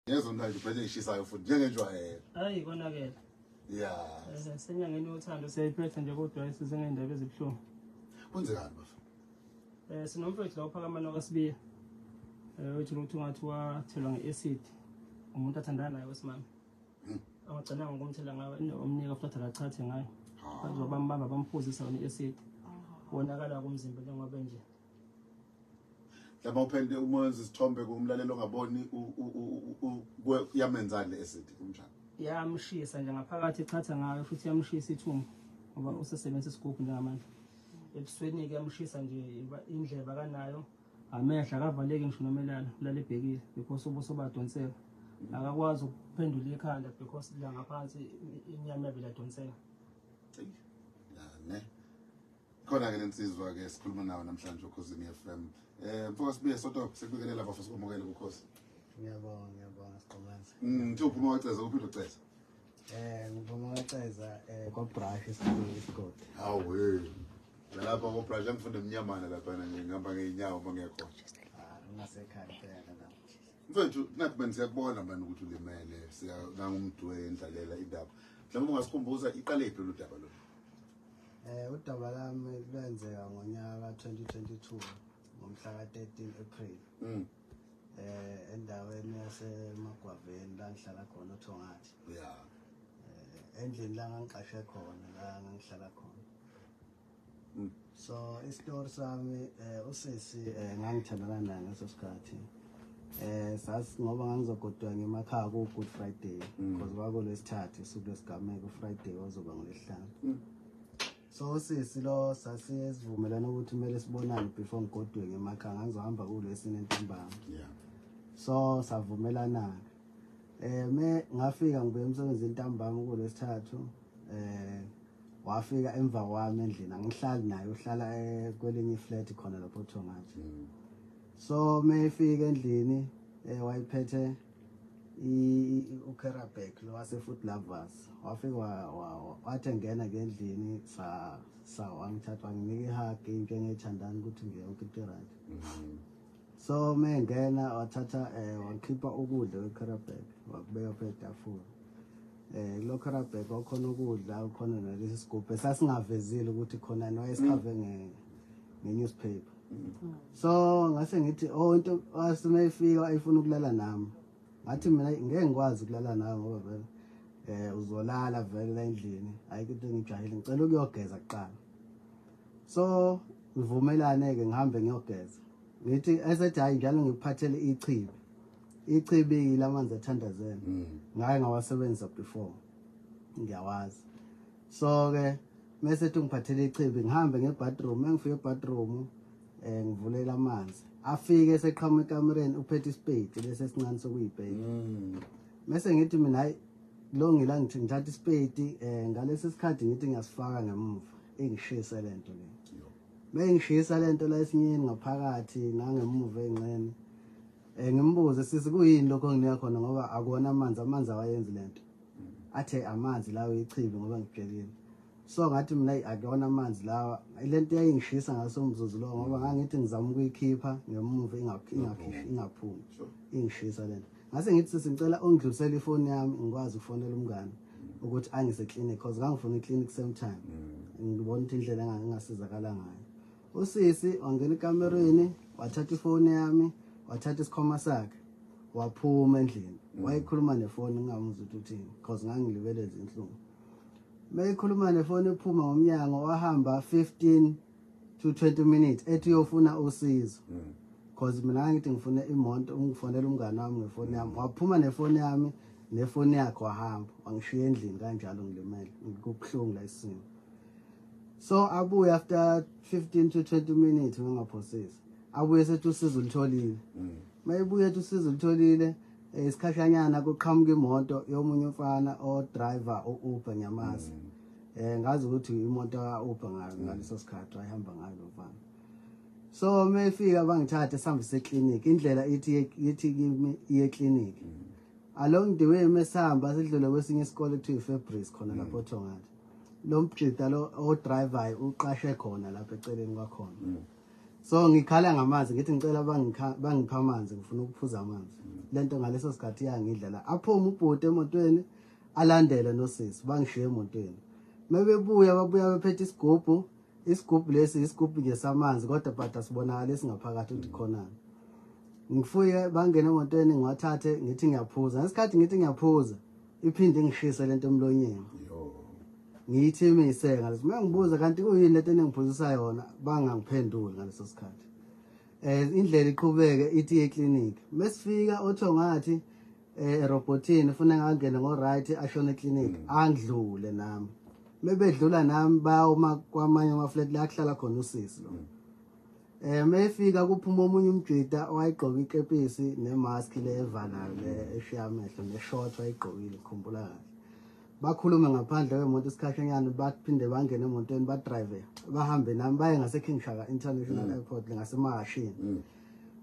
Ngezona nje uphethe ishisayo futhi njengenjwayelo. Hayi konakele. Yeah. Senyangeni yothando siyayiphetha nje kodwa size ngendaba ezibuhlungu. Kwenzekani bafo? Sinomfethu la uphakamana kaSibiya. Uthi ukuthi ungathi wathelwa ngeacid. Umuntu athandana naye wesimame. Angagcina ngokumthela ngayo omnika futhi akachathe ngayo. Bazobambamba bamphuzisa wona iacid. Wonakala kumzimba njengoba nje. Lapha uphende uma wenza isithombe kumlalelo ongaboni yamenzani le acid kumjani? Yamshisa nje ngaphakathi echatha ngayo futhi yamshisa ithumbu ngoba usesebenzisa isigubhu njengamanje. Ebusweni ke yamshisa nje indlebe akanayo, amehlo akavaleki ngisho noma elala, ulala ebhekile because ubuso badonseka. Akakwazi ukuphendula ikhanda because la ngaphansi inyama yavele yadonseka. Ne. Khona ke lensizwa ke sikhuluma nawe namhlanje oKhozini FM. Mfoka Sibiya Soto sekubikelela bafo sikwamukele kuKhozi. Ngiyabonga, ngiyabonga Siqomanzi. Ngithe uphuma waceza uphi uceza? Ngiphuma waceza kwa brush isigodi. Hawu hey. Lapha ko brush ngifunda emnyamana lapha nje ngihamba ngeenyawo mangekho. Ah, ungasekhaya phela la. Mfethu nakho bani siyakubona manje ukuthi ulimele siya nangumdwe endlalela indaba. Mhlawumbe ungasikhumbuza iqale iphi lo daba lo? Udaba lami lwenzeka ngonyaka ka-2022 ngomhla ka-13 April. Endaweni yaseMagwaveni la ngihlala khona oThongathi. Endlini la ngangiqashe khona la ngangihlala khona. So isitori sami usisi ngangithandana naye ngaso sikhathi. Sasi ngoba ngangizogoduka ngemakhaya ku Good Friday because kwakulesithathu usuku lesigameko Friday wazoba ngolesihlanu. So sisi lo sasivumelana ukuthi kumele sibonane before ngigoduke ngemakhaya, ngangizohamba kulesine ntambama. So savumelana. Me ngafika ngibuye emsebenzini ntambama kulesithathu, wafika emva kwami endlini, angihlali naye, uhlala kwelinye iflat khona lapho oThongathi. So mefika endlini wayiphethe uCarabek lo wase Food Lovers, wafika wathi engena ke endlini sa wangithatha wanginika ihug into engiyithandani ukuthi nje yonke into right. So mengena wathatha wakhipha ukudla kweCarabek wakubeka phezu kwetafula. Lo Carabek wakhona ukudla ukhona nalesi sigubhu esasingavezile ukuthi khona wayesikhave nge newspaper. So ngase ngithi oh into wasemefika ayifuna ukulala nami. Ngathi mina ngeke ngikwazi ukulala nawe ngoba vele uzolala vele la endlini, ayikho into engijwayele, ngicela ukuyogeza kuqala. So ngivumelane ke ngihambe ngiyogeza. Ngithi esethi hayi njalo ngikuphathele ichibi. Ichibi lamanzi athandazela. Ngaye ngawasebenzisa before. Ngiyawazi. So ke mase ethi ngiphathele ichibi ngihambe ngebathroom, engifike ebathroom ngivulela amanzi. Afike seqhamuka ekamereni uphethe isipedi lesi esincane sokuyibheka. Mase ngithi mina hayi lo ngila ngithi ngithatha isipedi ngalesi sikhathi ngithi ngiyasifaka ngemuva ingishisa lento le. Mengishisa lento la esinyeni ngaphakathi nangemuva engcene. Ngimbuze sisi kuyini lokho enginika khona ngoba akuwona amanzi, amanzi awayenzi lento. Athe amanzi lawo ichibi ngoba ngikutshelile. So ngathi mina akuwona amanzi lawa, lento yayingishisa ngaso umzuzu lo ngoba ngangithi ngizama ukuyikhipha ngemuva ingaphumi. Ingishisa lento. Ngase ngithi sisi ngicela ungidlulisele ifoni yami ngikwazi ukufonela umngane ukuthi angise clinic because ngangifuna iclinic same time. Ngibona ukuthi indlela engasizakala ngayo. Usisi wangena ekamereni wathatha ifoni yami, wathatha isikhwama sakhe, waphuma endlini. Wayekhuluma nefoni ngingamuzwa ukuthi uthini because ngangilibele izinhlungu. Meyikhuluma nefoni ephuma ngomnyango wahamba 15 to 20 minutes ethi uyofuna usizo. Because mina ngithi ngifuna imoto, ungifonela umngane wami ngefoni yami. Waphuma nefoni yami nefoni yakhe wahamba, wangishiya endlini kanjalo ngilimele, kubuhlungu la isimo. So abuye after 15 to 20 minutes ngingaphosisi. Abuye sethi usizo ulitholile. Mayibuye ethi usizo ulitholile, isikhashanyana kuqhamuka imoto yomunye umfana o driver o Uber ngiyamazi. Ngazi ukuthi imoto ka Uber ngaleso sikhathi wayehamba ngayo lo mfana. So mefika bangithathe sihambise eclinic, indlela ithi kimi iye eclinic. Along the way mesihamba sidlule kwesinye isikole kuthiwa iFebris khona lapho oThongathi. Lo mjida lo o driver uqashe khona lapha eceleni kwakhona. So ngikhala ngamanzi, ngithi ngicela bangipha amanzi, ngifuna ukuphuza amanzi. Lento ngaleso sikhathi iyangidla la. Aphuma ubhuti emotweni, alandele nosisi, bangishiye emotweni. Mebebuya babuya bephethe isigubhu, isigubhu lesi isigubhu nje samanzi kodwa but asibonakala esingaphakathi ukuthi khonani. Ngifike bangena emotweni, ngiwathathe ngithi ngiyaphuza. Ngesikhathi ngithi ngiyaphuza, iphinde ingishise lento emlonyeni. Ngiyithimise ngaleso. Mengibuza kanti kuyini lento engiphuzisa yona, bangangiphenduli ngaleso sikhathi. Indlela iqhubeke ithi eclinic. Mesifika othongathi erobotini ufuna ngangene ngo right ashone eclinic, angidlule nami. Mebedlula nami bayoma kwamanye ama flat la kuhlala khona usisi lo. Mefika kuphuma omunye umjida owayegqoka ikepisi nemask le evalayo le eshiya amehlo neshort wayegqokile, khumbula kahle. Bakhulume ngaphandle kwemoto isikhashanyana, baphinde bangene emotweni badrive bahambe nami baye ngase King Shaka International Airport ngasemahashini.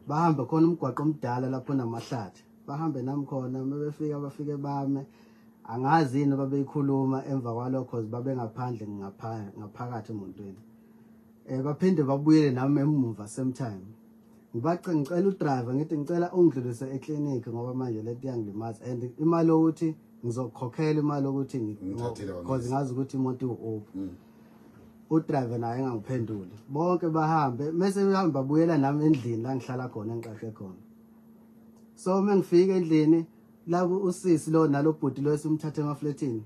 Bahambe khona umgwaqo omdala lapho namahlathi, bahambe nami khona. Mebefika bafike bame, angazi yini babeyikhuluma emva kwalokho, babe ngaphandle ngaphakathi emotweni. Baphinde babuyele nami emuva same time. Ngicela udriver, ngithi ngicela ungidlulise eclinic ngoba manje lento iyangilimaza and imali yokuthi ngizokhokhela imali yokuthi because ngazi ukuthi imoto iwu-Uber. Udriver naye engangiphenduli. Bonke bahambe, mase behamba babuyela nami endlini la ngihlala khona engiqashwe khona. So mengifika endlini labo usisi lo nalo bhuti lo esimthathe emafletini,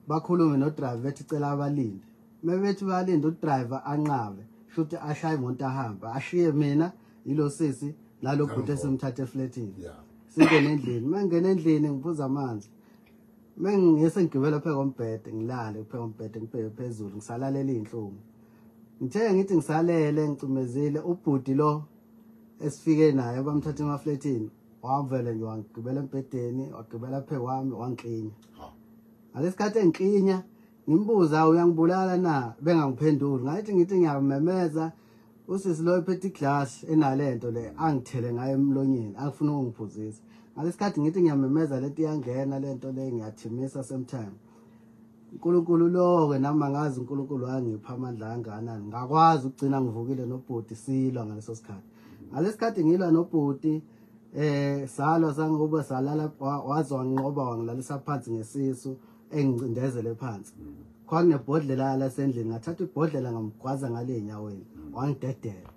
bakhulume no driver bethi cela abalinde. Mebethi balinde udriver anqabe, shuthi ashaye imoto ahambe, ashiye mina yilo sisi nalo bhuti esimthathe efletini. Singene endlini, mengena endlini ngiphuza amanzi. Mengiyese ngigibela phe kombhede, ngilale phe kombhede ngibheke phezulu ngisalalela izinhlungu. Ngithe ngithi ngisalele ngicimezile, ubhuti lo esifike naye bamthatha emafletini wavele nje wangigibela embhedeni, wagibela phe kwami wangiklinya. Ngalesikhathi engiklinya ngimbuza uyangibulala na, bengangiphenduli. Ngathi ngithi ngiyamemeza, usisi lo ephethe iglass enalento le angithele ngayo emlonyeni, angifuna ukungiphuzisa. Ngalesikhathi ngithi ngiyamemeza lento iyangena lento le, ngiyathimisa same time. uNkulunkulu lo ke nami angazi uNkulunkulu wangipha amandla kangakanani, ngakwazi ukugcina ngivukile nobhuti silwa ngaleso sikhathi. Ngalesikhathi ngilwa nobhuti salwa sangoba salala, waze wanqoba wangilalisa phansi ngesisu engicindezele phansi. Kwakunebhodlela lasendlini, ngathatha ibhodlela ngamgwaza ngale enyaweni, wangidedela.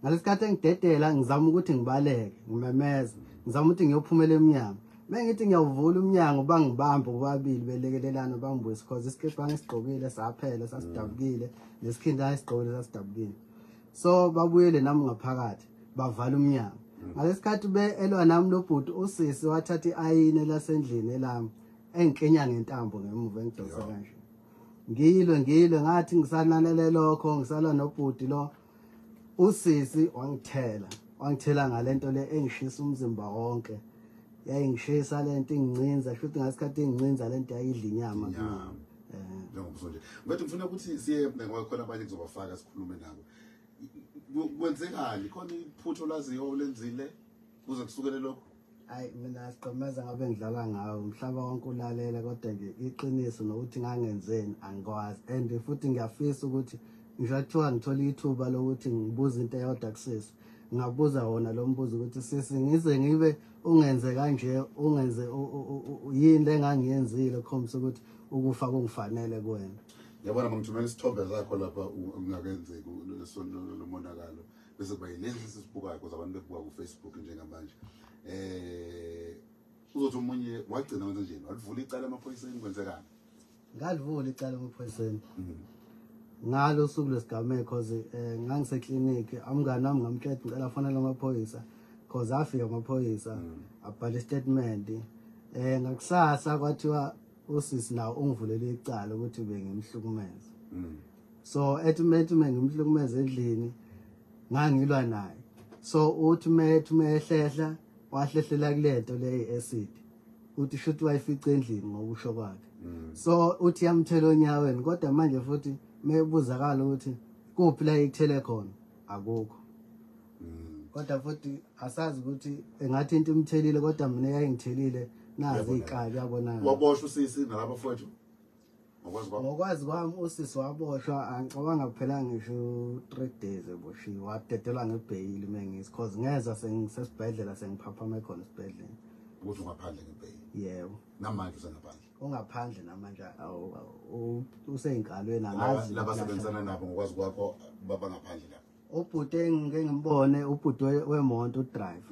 Ngalesikhathi engidedela ngizama ukuthi ngibaleke, ngimemeza, ngizama ukuthi ngiyophumela emnyango. Mengithi ngiyawuvula umnyango bangibamba bobabili belekelelana bangibuyisa because isikebhe angisigqokile saphela sasidabukile, nesikhindi ayisigqokile sasidabukile. So babuyele nami ngaphakathi bavala umnyango. Ngalesikhathi elwa nami lo bhuti, usisi wathatha iayini lasendlini elami engikenya ngentambo ngemuva engidonsa kanje. Ngilwe ngathi ngisananele lokho, ngisala nobhuti lo, usisi wangithela ngalento le engishisa umzimba wonke. Yayingishisa lento ingincinza, futhi ngasikhathi ingincinza lento yayidla inyama kumina. Njengoba nje ngathi ngifuna ukuthi siye ngoba khona abanye kuzobafaka sikhulume nabo. Kwenzekani khona iphutho laziyo olenzile kuze kusukele lokho? Hayi mina siqhumeza ngabe ngidlala ngawo umhlaba wonke ulalela, kodwa nje iqiniso nokuthi ngangenzeni angikwazi. And futhi ngiyafisa ukuthi ngisho kuthiwa ngithola ithuba lokuthi ngibuze into eyodwa kusisi, ngabuza wona lo mbuzo ukuthi sisi ngize ngibe ungenze kanje, ungenze yini lengangiyenzile ukukhombisa ukuthi ukufa kungifanele kuwena. Yabona mangithumela isithombe zakho lapha ungakenzeki lomonakalo, bese kuba yilesi sisibukayo because abantu bebuka ku Facebook njengamanje. Uzothi omunye wagcina wenze njeni, walivula icala emaphoyiseni, kwenzekani? Ngalivula icala emaphoyiseni ngalo usuku lwesigameko because ngangiseklinikhi, umngani wami ngamtshela ngicela afonele amaphoyisa because afika amaphoyisa abhala istatement. Ngakusasa kwathiwa usisi nawo ungivulele icala ukuthi bengimhlukumeza. So ethi mengimhlukumeza endlini ngangilwa naye. So uthi mehlehla wahlehlela kulento le acid, uthi shuthi wayifica endlini ngokusho kwakhe. So uthi yamthela onyaweni, kodwa manje futhi mebuzakala ukuthi kuphi la ikuthele khona, akukho. Kodwa futhi asazi ukuthi engathi into imthelile, kodwa mina yayingithelile nazi iqala yabonakala. Waboshwa usisi nalabo mfowethu? Ngokwazi kwami usisi waboshwa, angicabanga kuphela ngisho 3 days eboshiwe, wadedelwa ngebheyili mengisi cause ngeza sengisesibhedlela sengiphaphama khona esibhedlela. Ukuthi ungaphandle ngebheyili? Yebo. Namanje usengaphandle? Ungaphandle namanje, useyinkalweni angazi. Labasebenzisana nabo ngokwazi kwakho babangaphandle lapho? Ubhuti engike ngimbone, ubhuti wemonto udrive.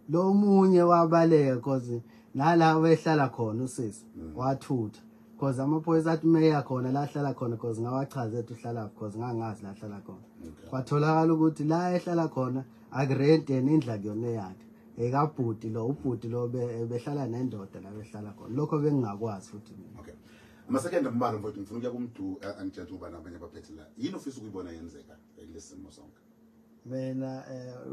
Lo munye wabaleka cause nala wehlala khona usisi wathutha. Cause amaphoyisa athi meya khona la hlala khona cause ngawachaza ethi uhlala cause ngangazi la hlala khona. Kwatholakala ukuthi la ehlala khona akurent yena indla kuyona eyakhe. Ekabhuti lo, ubhuti lo behlala nendoda la behlala khona. Lokho bengingakwazi futhi mina. Okay. Amasekende mbalo mfowethu, ngifuna ukuya kumdu angitshela ukuba nabanye abaphethe la. Yini ofisa ukuyibona yenzeka kulesimo sonke? Mina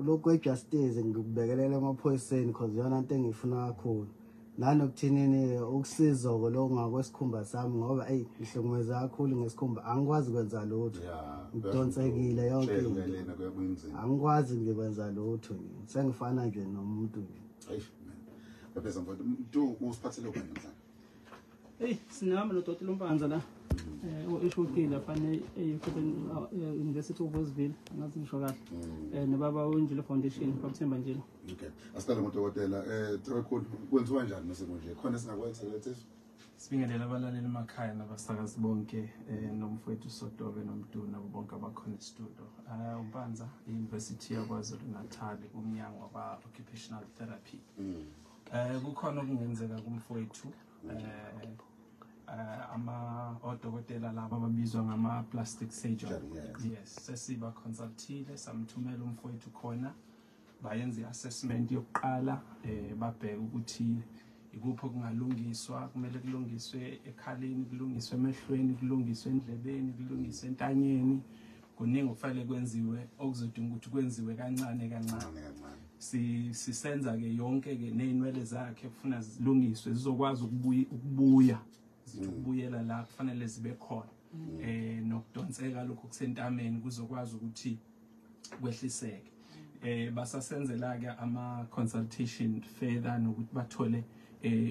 lokhu kwe-justice ngikubekelela emaphoyiseni cause iyona into engiyifuna kakhulu. Nanokuthinini ukusizo lo ngakwesikhumba sami ngoba ey ngihlukumeza kakhulu ngesikhumba, angikwazi kwenza lutho. Ngidonsekile yonke into. Angikwazi nje kwenza lutho nje. Sengifana nje nomuntu nje. Eish man. Bese mfowethu, mntu usiphathele ubani namhlanje? Hey, sinami lo Dr. Lumpanza la. Oishukile afane e University of Westville, angazi ngisho kahle. Nobaba uNjilo Foundation, bakuthemba Njilo. Okay. Asiqale ngodokotela. Thekakhulu, kwenziwa kanjani mase kunje? Khona singakwenza lethi? Sibingelele abalaleli emakhaya nabasakazi bonke, nomfowethu Sotobe noMdu nabo bonke abakhona e-studio. Umpanza i-University yaKwaZulu Natal kumnyango wa occupational therapy. Kukhona okungenzeka kumfowethu, ama odokotela laba ababizwa ngama plastic surgeon. Yes, sesiba consultile, samthumela umfowethu khona, bayenza i-assessment yokuqala, babheka ukuthi ikuphi okungalungiswa, kumele kulungiswe ekhaleni, kulungiswe emehlweni, kulungiswe endlebeni, kulungiswe entanyeni. Kuningi okufanele kwenziwe okuzodinga ukuthi kwenziwe kancane kancane. Sisenza ke yonke ke nezinwele zakhe kufuna zilungiswe zizokwazi ukubuya zithi ukubuyela la kufanele zibe khona, nokudonseka lokho kusentameni kuzokwazi ukuthi kwehliseke. Basasenzela ke ama consultation further nokuthi bathole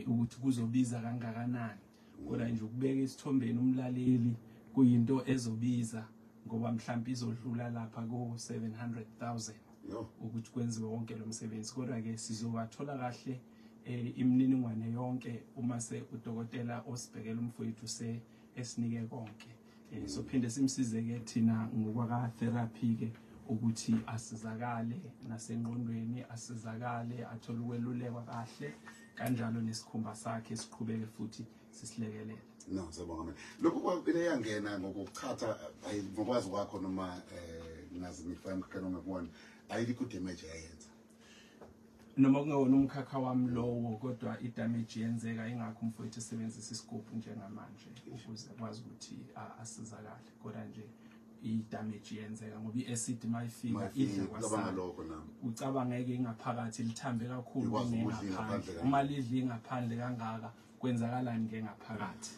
ukuthi kuzobiza kangakanani, kodwa nje ukubeka isithombeni umlaleli kuyinto ezobiza ngoba mhlawumbe izodlula lapha ko 700,000 ukuthi kwenziwe wonke lo msebenzi. Kodwa ke sizowathola kahle imininingwane yonke uma se udokotela osibhekela umfowethu se esinike konke. Sophinde simsize ke thina ngokwaka therapy ke ukuthi asizakale nasengqondweni, asizakale athole ukwelulekwa kahle kanjalo, nesikhumba sakhe siqhubeke futhi sisilekelele. No, siyabonga mina. Lokhu kwale yangena ngokuchatha ngokwazi kwakho noma ngazi ngifana emkhakheni ongekuwona, ayikho damage yayenza? Noma kungewona umkhakha wami lowo, kodwa i-damage yenzeka, ingakho umfowethu esebenzisa isigubhu njengamanje ukuze akwazi ukuthi asizakale. Kodwa nje i-damage yenzeka ngoba i-acid mayifika idla Cabanga kwasala. Lokho nami. Ucabangeke ingaphakathi lithambe kakhulu Ikwazi ukudla kunengaphandle. ingaphandle kangaka. Uma lidla ingaphandle kangaka, kwenzakalani ke ngaphakathi?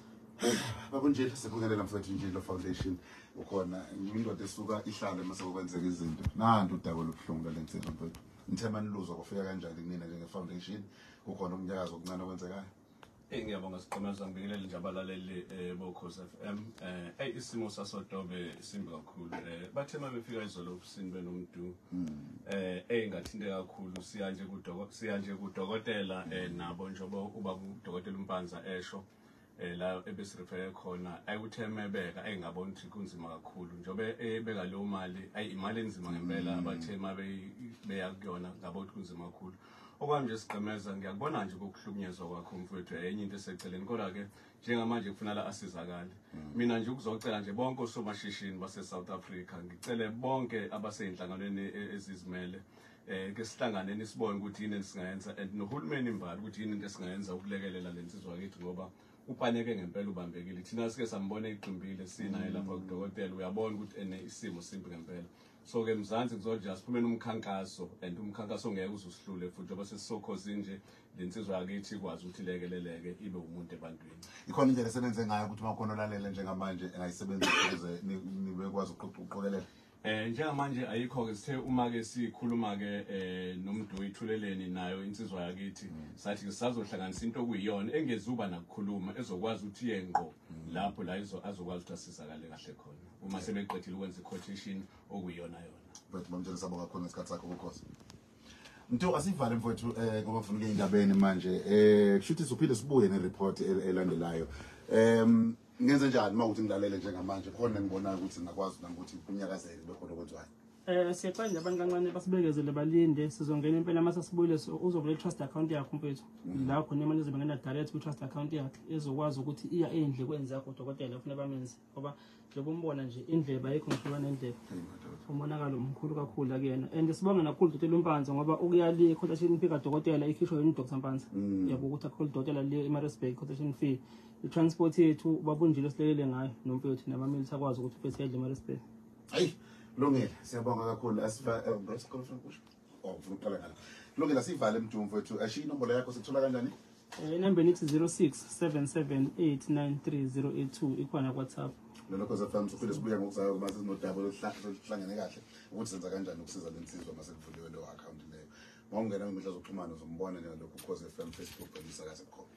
Babunjilo, sibingelela mfowethu Njilo Foundation. Ukhona indoda esuka ihlale mase kwenzeka izinto. Nantu udaba lobuhlungu lensizwa mfowethu. Nithema niluzwa kufika kanjani kunina njenge foundation? Kukhona umnyakazo okuncane okwenzekayo? Hey, ngiyabonga Siqhumeza, ngibingelele nje abalaleli boKhosi FM. Hey, isimo saSotobe simbi kakhulu. Bathe mabefika izolo ofisini benoMdu. Hey, ngathinte kakhulu, siya nje kudokotela nabo njengoba uba kudokotela uMpanza esho la ebesirefere khona, ayuthe mebeka ayingabona ukuthi kunzima kakhulu njengoba ebeka leyo mali, ayi imali enzima ngempela abathe mabe beya kuyona, ngabona ukuthi kunzima kakhulu. Okwami nje Siqemeza, ngiyakubona nje ukuhlukunyezwa kwakho mfowethu, enye into eseceleni, kodwa-ke njengamanje kufunala asizakale. Mina nje ukuzocela nje bonke osomashishini base-South Africa, ngicele bonke abasey'nhlanganweni ezizimele, ke sihlanganeni sibone ukuthi yini esingayenza and nohulumeni imbali ukuthi yini into esingayenza ukulekelela le nsizwa kithi, ngoba upaneke ngempela, ubambekile. Thina sike sambona eqimbile sinaye lapha kudokotela, uyabona ukuthi ene isimo simbi ngempela. So-ke Mzansi, kuzothi asiphumeni umkhankaso and umkhankaso ongeke uze usihlule futhi njengoba sesisokhosini nje, le nsizwa yakithi ikwazi ukuthi ilekeleleke ibe umuntu ebantwini. Ikhona indlela esebenze ngayo ukuthi uma khona olalele njengamanje engayisebenzisa ukuze nibekwazi ukuqokelela? Njengamanje ayikho ke, sithe uma ke sikhuluma ke noMdu ithuleleni nayo insizwa yakithi, sathi ke sisazohlanganisa into okuyiyona engezuba nakukhuluma, ezokwazi ukuthi iye ngqo lapho la azokwazi ukuthi asizakale kahle khona uma sebeqedile ukwenza i-quotation okuyiyona yona. Mfethu, bamtshela, sabonga kakhulu ngesikhathi sakho kukhosi. Mntu, asivale mfowethu, ngoba ngifuna ukuya endabeni manje. Kusho ukuthi siphinde sibuye ne-report elandelayo. Ngenze njani uma ukuthi ngilalele njengamanje, khona engibonayo ukuthi ngingakwazi nami ukuthi kunyakazeke, kube khona okwenziwayo? Siyacela nje abantu kancane basibekezele, balinde, sizongena impela mase sibuyile. Uzovula i-trust account yakho mfethu, la khona imali izobe ngena direct kwi-trust account yakhe, ezokwazi ukuthi iya ey'ndlekweni zakho udokotela ufuna bamenze, ngoba njengoba umbona nje indlebe ayikho, ngisho nendlebe. Hey, madoda. Umonakalo mkhulu kakhulu akuyena, and sibonge nakhulu udokotela uMpanza, ngoba ukuya le i-quotation fee kadokotela ikhishwa yini uDr Mpanza, yabo, ukuthi akhole udokotela le eMaritzburg, i-quotation fee, i-transport yethu babunjilo silelele ngayo nomfethu namamilisi akwazi ukuthi ufethu yedle eMaritzburg. Hayi, lungile, siyabonga kakhulu. Asiva ngesikole ufuna ukusho? Oh, ufuna ukuqala ngala. Lungile, asivale Mdu mfowethu. Ashiya inombolo yakho, sikuthola kanjani? Inambeni ithi 0677893082, ikhona ku-WhatsApp. Lelo Khosi FM, sophinde sibuye ngokuzayo uma sesinodaba oluhlangene kahle ukuthi senza kanjani ukusiza le nsizwa uma sekuvuliwe leyo account leyo. Uma ungena kwinkundla zokuxhumana uzombona njengalokhu, Ukhozi FM, Facebook, umsakazo bukhona.